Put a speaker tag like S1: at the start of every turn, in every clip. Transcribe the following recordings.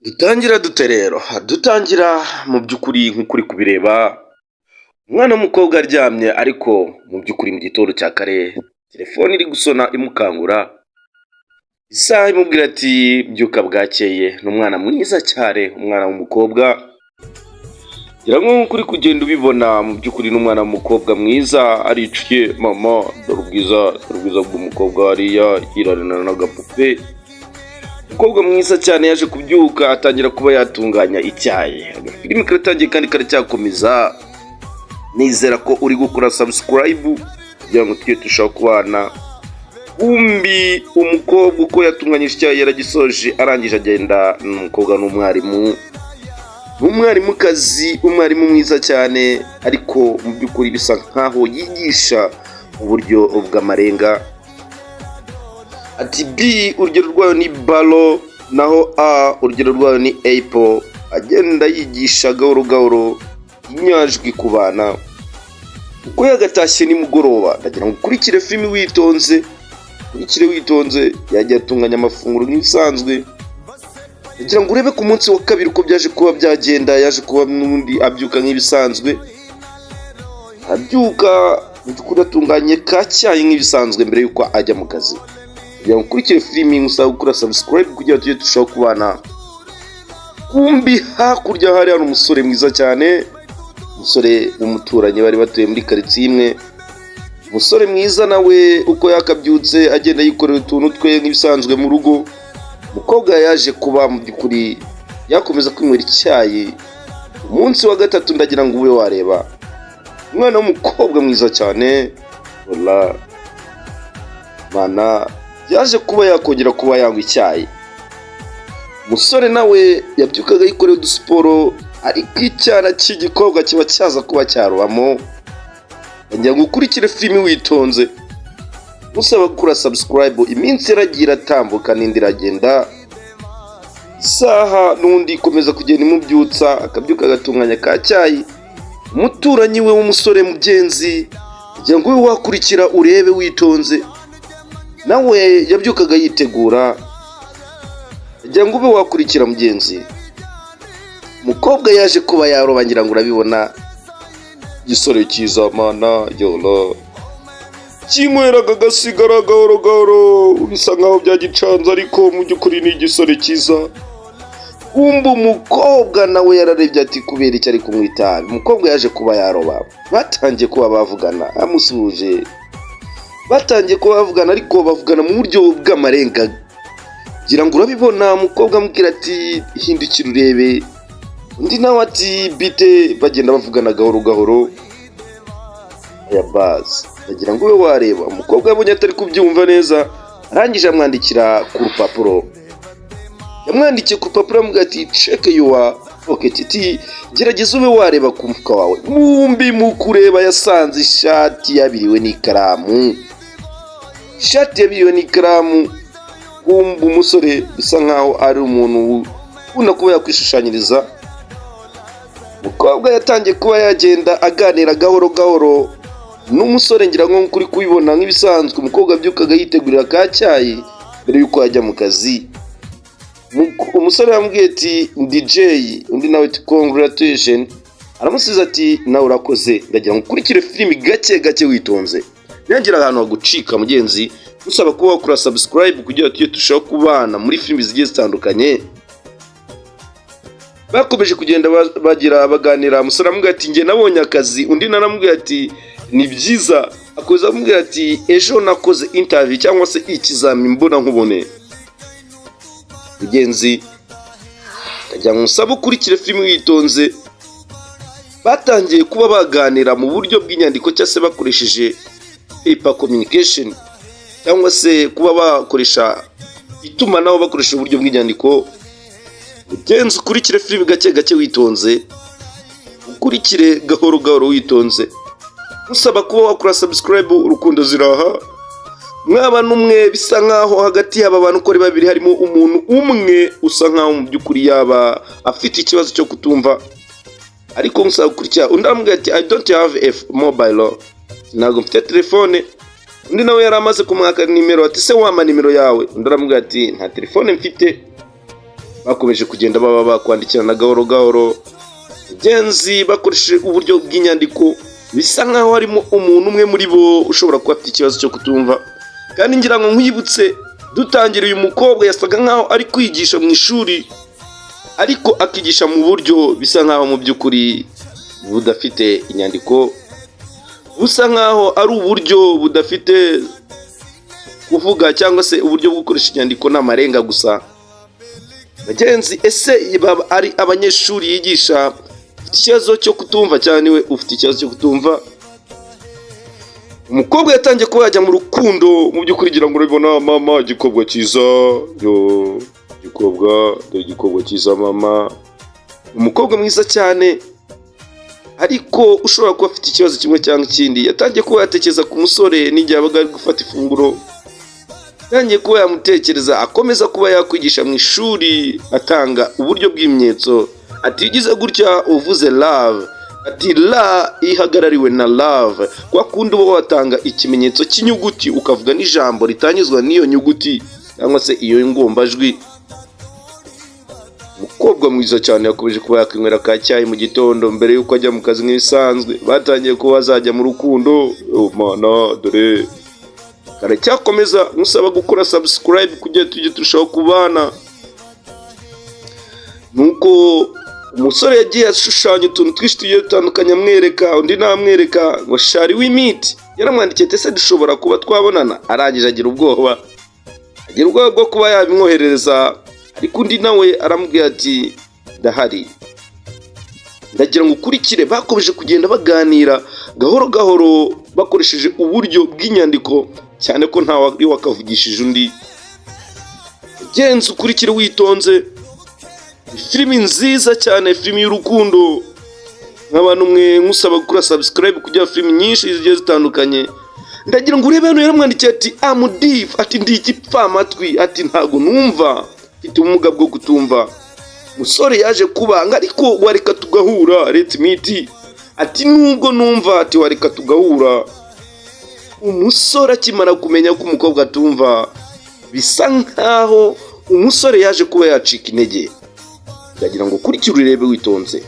S1: Dutangira dute rero? Dutangira mu by'ukuri nk'uko uri kubireba, umwana w'umukobwa aryamye, ariko mu by'ukuri mu gitondo cya kare telefone iri gusona imukangura, isaha imubwira ati: "Byuka, bwakeye." Ni umwana mwiza cyane, umwana w'umukobwa, ngira ngo nk'uko uri kugenda ubibona, mu by'ukuri ni umwana w'umukobwa mwiza, aricuye. Mama, dore ubwiza, dore ubwiza bw'umukobwa hariya yirarana n'agapupe. Umukobwa mwiza cyane yaje kubyuka, atangira kuba yatunganya icyayi. Agafilimi karatangiye kandi karacyakomeza. Nizera ko uri gukora subscribe kugira ngo tujye turushaho kubana. Kumbi umukobwa uko yatunganyije icyayi yaragisoje, arangije agenda. Ni umukobwa, n'umwarimu, ni umwarimukazi, umwarimu mwiza cyane, ariko mu by'ukuri bisa nkaho yigisha mu buryo bw'amarenga. Ati: "B urugero rwayo ni ball, naho A urugero rwayo ni apple." Agenda yigisha gahoro gahoro inyajwi ku bana. Uko yagatashye nimugoroba, ndagira ngo ukurikire filimi witonze, ukurikire witonze. Yajya atunganya amafunguro nk'ibisanzwe. Ndagira ngo urebe ku munsi wa kabiri uko byaje kuba byagenda. Yaje kuba n'ubundi abyuka nk'ibisanzwe, abyuka mu by'ukuri atunganye ka cyayi nk'ibisanzwe mbere y'uko ajya mu kazi. Kugira ngo ukurikire filimi, ngusaba gukora subscribe kugira ngo tujye turushaho kubana. Kumbi hakurya hari umusore mwiza cyane, umusore w'umuturanyi, bari batuye muri karitsiye imwe. Umusore mwiza nawe uko yakabyutse agenda yikorera utuntu twe nk'ibisanzwe mu rugo. Umukobwa yaje kuba mu by'ukuri yakomeza kwinywera icyayi. Umunsi wa gatatu, ndagira ngo ube wareba umwana w'umukobwa mwiza cyane. Ola mana, yaje kuba yakongera kuba yanywa icyayi. Umusore nawe yabyukaga yikoreye udusiporo, ariko icyana cy'igikobwa kiba cyaza kuba cyarubamo. Ngira ngo ukurikire filimi witonze, musaba gukora subscribe. Iminsi yaragiye iratambuka n'indi iragenda, isaha n'undi ikomeza kugenda imubyutsa, akabyuka agatunganya ka cyayi. Umuturanyi we w'umusore, mugenzi, kugira ngo ube wakurikira urebe witonze, nawe yabyukaga yitegura. Kugira ngo ube wakurikira, mugenzi, umukobwa yaje kuba yaroba. Ngira ngo urabibona, igisore cyiza, mana yolo, kinyweraga agasigara gahoro gahoro, bisa nkaho byagicanze, ariko mu by'ukuri ni igisore cyiza. Kumva umukobwa nawe yararebye ati: "Kubera icyo ari kunywa itabi?" Umukobwa yaje kuba yaroba, batangiye kuba bavugana, amusuhuje, batangiye kuba bavugana, ariko bavugana mu buryo bw'amarenga. Ngira ngo urabibona, umukobwa amubwira ati: "Hindukira urebe." Undi nawe ati: "Bite?" Bagenda bavugana gahoro gahoro. Aya bazi, ndagira ngo ube wareba. Umukobwa yabonye atari kubyumva neza, arangije amwandikira ku rupapuro. Yamwandikiye ku rupapuro, amubwira ati: "Check your pocket." Ati: "Gerageza ube wareba ku mufuka wawe." Mumbi mu kureba yasanze ishati yabiriwe n'ikaramu, ishati yabiriwe n'ikaramu. Kumva umusore bisa nkaho ari umuntu ukunda kuba yakwishushanyiriza. Umukobwa yatangiye kuba yagenda aganira gahoro gahoro n'umusore. Ngira ngo kuri kubibona, nk'ibisanzwe umukobwa abyukaga yitegurira ka cyayi mbere y'uko ajya mu kazi. Umusore yamubwiye ati: "Ndi Jay." Undi nawe ati: "Congratulation." Aramusize ati: "Nawe urakoze." Ndagira ngo ukurikire filimi gake gake witonze, ntihagire ahantu hagucika. Mugenzi, usaba kuba wakora subscribe kugira ngo tujye turushaho kubana muri filimi zigiye zitandukanye. Bakomeje kugenda bagira baganira. Umusore aramubwira ati: "Njye nabonye akazi." Undi naramubwira ati: "Ni byiza." Akomeza amubwira ati: "Ejo nakoze interview cyangwa se ikizami mbona nkubone." Mugenzi, ndagira ngo nsabe ukurikire filimi witonze. Batangiye kuba baganira mu buryo bw'inyandiko cyangwa se bakoresheje paper communication, cyangwa se kuba bakoresha itumanaho bakoresha uburyo bw'inyandiko. Mugenzi, ukurikire filimi gake gake witonze, ukurikire gahoro gahoro witonze, usaba kuba wakora subscribe. Urukundo ziraha mwaba n'umwe, bisa nkaho hagati y'aba bantu uko ari babiri harimo umuntu umwe usa nkaho mu by'ukuri yaba afite ikibazo cyo kutumva, ariko musaba gukurikira. Undi aramubwira ati: "I don't have a mobile," ntabwo mfite telefone. Undi nawe yari amaze kumwaka nimero, ati: "Se wampa nimero yawe?" Undi aramubwira ati: "Nta telefone mfite." Bakomeje kugenda baba bakwandikirana gahoro gahoro, mugenzi, bakoresheje uburyo bw'inyandiko. Bisa nkaho harimo umuntu umwe muri bo ushobora kuba afite ikibazo cyo kutumva. Kandi ngira ngo nkwibutse, dutangira, uyu mukobwa yasaga nkaho ari kwigisha mu ishuri, ariko akigisha mu buryo bisa nkaho mu by'ukuri budafite inyandiko, busa nkaho ari uburyo budafite kuvuga cyangwa se uburyo bwo gukoresha inyandiko n'amarenga gusa. Bagenzi, ese baba ari abanyeshuri yigisha ufite ikibazo cyo kutumva cyane, we ufite ikibazo cyo kutumva? Umukobwa yatangiye kuba yajya mu rukundo. Mu by'ukuri ngira ngo urabibona, mama, igikobwa cyiza yo, igikobwa, dore igikobwa cyiza mama, umukobwa mwiza cyane ariko ushobora kuba afite ikibazo kimwe cyangwa ikindi. Yatangiye kuba yatekereza ku musore n'igihe yabaga ari gufata ifunguro, yatangiye kuba yamutekereza. Akomeza kuba yakwigisha mu ishuri, atanga uburyo bw'ibimenyetso, ati: "Ugize gutya uvuze love." Ati: "La ihagarariwe na love." Kwa kundi uba watanga ikimenyetso cy'inyuguti, ukavuga n'ijambo ritangizwa n'iyo nyuguti cyangwa se iyo ngombajwi. Umukobwa mwiza cyane yakomeje kuba yakwinywera ka cyayi mu gitondo mbere y'uko ajya mu kazi nk'ibisanzwe. Batangiye kuba bazajya mu rukundo. Oh mana, dore karacyakomeza. Musaba gukora subscribe kugira tujye turushaho kubana. Nuko umusore yagiye ashushanya utuntu twinshi tugiye dutandukanye, amwereka undi, namwereka ngo "Shall we meet?" Yaramwandikiye ati: "Ese dushobora kuba twabonana?" Arangije agira ubwoba, agira ubwoba bwo kuba yabimwoherereza, ariko undi nawe aramubwira ati: "Ndahari." Ndagira ngo ukurikire. Bakomeje kugenda baganira gahoro gahoro bakoresheje uburyo bw'inyandiko, cyane ko ntawe wari wakavugishije undi. Genza ukurikire witonze. Filimi nziza cyane, filimi y'urukundo. Nk'abantu mwe nkusaba gukora subscribe kugira filimi nyinshi zigiye zitandukanye. Ndagira ngo urebe hano, yaramwandikiye ati: "I'm deaf." Ati: "Ndi igipfamatwi." Ati: "Ntabwo numva, mfite ubumuga bwo kutumva." Musore yaje kubanga, ariko wareka tugahura, "Let's meet." Ati: "Nubwo numva." Ati: "Wareka tugahura." Umusore akimara kumenya ko umukobwa atumva, bisa nkaho umusore yaje kuba yacika intege. Ndagira ngo ukurikire, urebe witonze.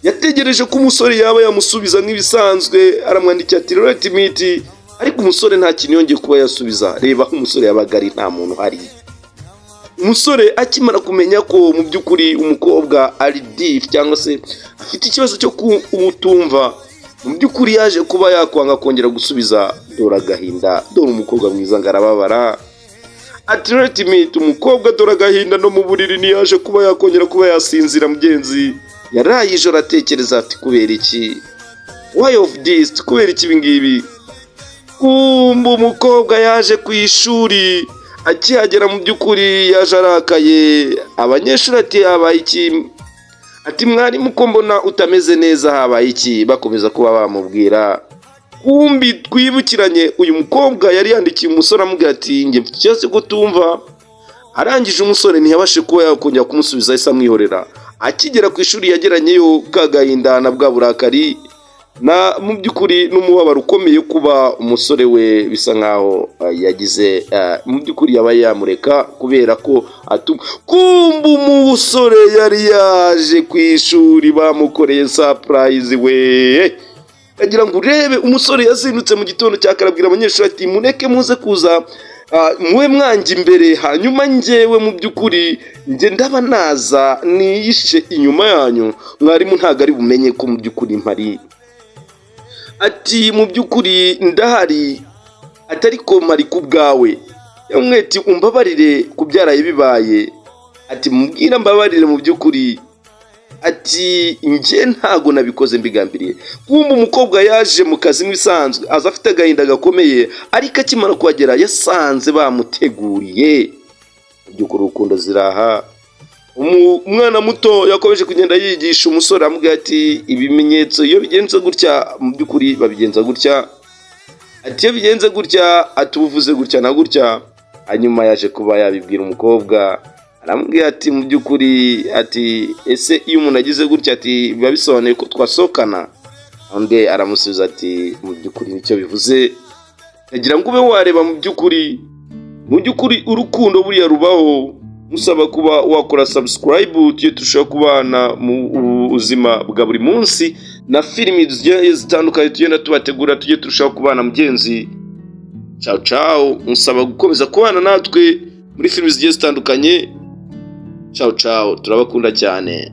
S1: Yategereje ko umusore yaba yamusubiza nk'ibisanzwe, aramwandikiye ati: "Let's meet." Ariko umusore nta kintu yongeye kuba yasubiza. Reba aho umusore yabaga ari, nta muntu uhari. Umusore akimara kumenya ko mu by'ukuri umukobwa ari deaf cyangwa se afite ikibazo cyo kutumva, mu by'ukuri yaje kuba yakwanga kongera gusubiza. Dore agahinda, dore umukobwa mwiza ngo arababara. Ati: "Let's meet." Umukobwa dore agahinda, no mu buriri ntiyaje kuba yakongera kuba yasinzira. Mugenzi, yaraye ijoro atekereza ati: "Kubera iki? Why of this? Kubera iki ibi ngibi?" Kumva umukobwa yaje ku ishuri, akihagera mu by'ukuri yaje arakaye. Abanyeshuri ati: "Habaye iki?" Ati: "Mwarimu, ko mbona utameze neza, habaye iki?" Bakomeza kuba bamubwira. Kumbi twibukiranye, uyu mukobwa yari yandikiye umusore amubwira ati: "Njye mfite ikibazo cyo kutumva." Arangije umusore ntiyabashe kuba yakongera kumusubiza, ahise amwihorera. Akigera ku ishuri yageranyeyo ka gahinda na bwa burakari na mu by'ukuri n'umubabaro ukomeye kuba umusore we bisa nkaho yagize mu by'ukuri yaba yamureka kubera ko kumva. Umusore yari yaje ku ishuri, bamukoreye surprise we. Ndagira ngo urebe, umusore yazindutse mu gitondo cya kare, abwira abanyeshuri ati: "Mureke muze kuza, mube mwanjye imbere, hanyuma njyewe mu by'ukuri njye ndaba naza niyishe inyuma yanyu, mwarimu ntabwo ari bumenye ko mu by'ukuri mpari." Ati: "Mu by'ukuri ndahari." Ati: "Ariko mpari ku bwawe." Yamwe ati: "Umbabarire ku byaraye bibaye." Ati: "Mubwira mbabarire mu by'ukuri." Ati: "Njye ntago nabikoze mbigambiriye." Kumva umukobwa yaje mu kazi nk'ibisanzwe, aza afite agahinda gakomeye, ariko akimara kuhagera yasanze bamuteguriye. Mu by'ukuri urukundo ziraha. Umwana muto yakomeje kugenda yigisha umusore, amubwira ati: "Ibimenyetso iyo bigenze gutya, mu by'ukuri babigenza gutya." Ati: "Iyo bigenze gutya," ati, "ubuvuze gutya na gutya." Hanyuma yaje kuba yabibwira umukobwa, aramubwira ati: "Mu by'ukuri," ati, "ese iyo umuntu agize gutya," ati, "biba bisobanuye ko twasohokana?" Undi aramusubiza ati: "Mu by'ukuri nicyo bivuze." Ndagira ngo ube wareba, mu by'ukuri urukundo buriya rubaho. Musaba kuba wakora subscribe, tujye turushaho kubana mu buzima bwa buri munsi na filimi zigiye zitandukanye tugenda tubategura, tujye turushaho kubana mugenzi. Ciao ciao, musaba gukomeza kubana natwe muri filimi zigiye zitandukanye. Ciao ciao, turabakunda cyane.